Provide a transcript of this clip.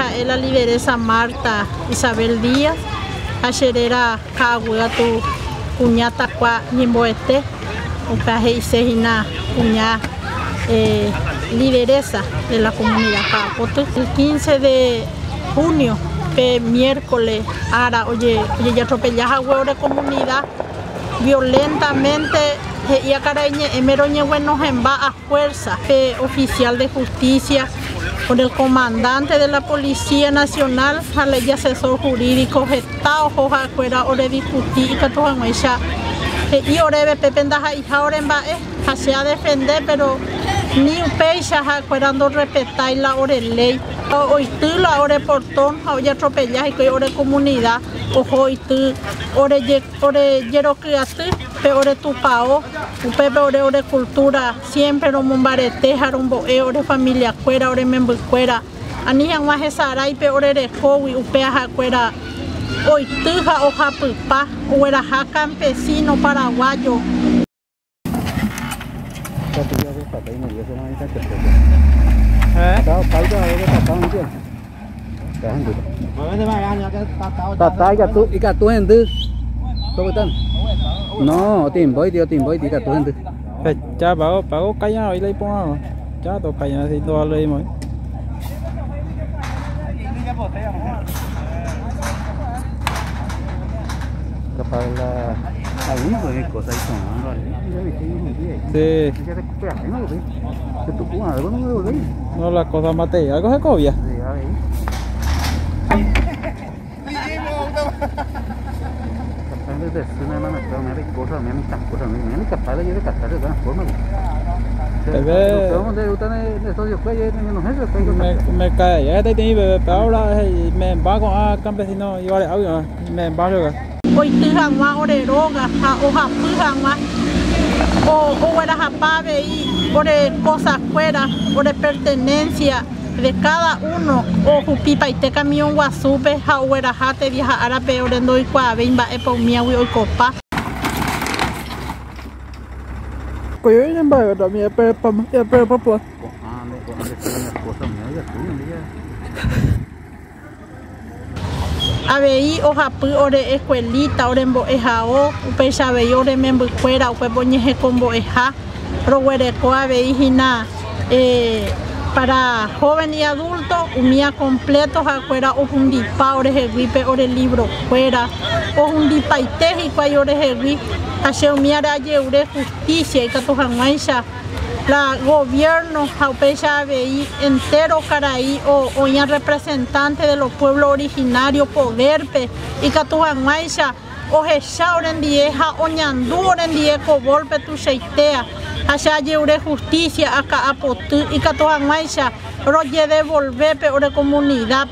ha'e la lideresa Marta Isabel Díaz ha che réra ka'aguy katu kuña takua ñemboete, upéva he'ise hína kuña lideresa de la comunidad Ka'apoty. El 15 de junio pe miércoles ára ojejatropella hague ore comunidad violentamente he'i karai ñe'ẽme roñeguenohẽmba a fuerza pe oficial de justicia con el comandante de la Policía Nacional ha ley asesor jurídico heta oho ha'ekuéra orediscuti ikatu hag̃uáicha he'i oréve pépe ndaha'eiha ore mba'e ha che adefende pero ni upéicha ha'ekuéra ndorrespetái la ore léi oity la ore portón ha ojatropella hikuái ore comunidad oho oity ore jeroky'aty pe ore tupão upépe ore ore cultura siempre romombarete ha rombo'e ore familiakuéra ore membykuéra ani hag̃ua hesaráipe ore rekógui upéva ha'ekuéra oity ha ohapypa ogueraha campesino paraguayo. Tata ikatu ikatu hendy. No, timboiti, timboiti ikatu hendy. Cha pago, pago kaya hoy la iporã. Cha to kaya si to alei moi. Capaz la alguna cosa ahí tomando. Sí. Se recupera, no lo ve. Se tocó algo, no lo ve. No, la cosa mate, algo se cobia. Sí, a ver. Capaz de decir una mano, me hace cosas, me hace cosas, me hace capaz de yo de captar de todas formas. Bebé. Me cae, ya te tiene bebé, pero ahora me embargo a campesino y vale, me embargo. Oity hag̃ua ore róga ha ohapy hag̃ua oguerahapa avei ore kosakuéra ore pertenencia de cada uno ohupipaite camión guasúpe ha ogueraha tevi ha árape ore ndoikuaavéi mba'épa umíagui oikopa. Koyo ñamba'e también pero pero papá. Avei ohapy ore escuelita ore mbo'ehao upéicha avei ore membykuéra upépe oñehekombo'eha roguereko avei hína para joven y adulto umía completo ha'ekuéra ohundipa oreheguípe ore librokuéra ohundipaite hikuái orehegui ha che umíare ajeure justicia ikatu hag̃uáicha la gobierno ha upéicha avei entero karai oĩa representante de los pueblos originarios poderpe ikatu hag̃uáicha ohecha orendie ha oñandu orendie ko golpe tuichaitéa ha che ajeure justicia aka'apoty ikatu hag̃uáicha rojedevolvépe ore comunidad.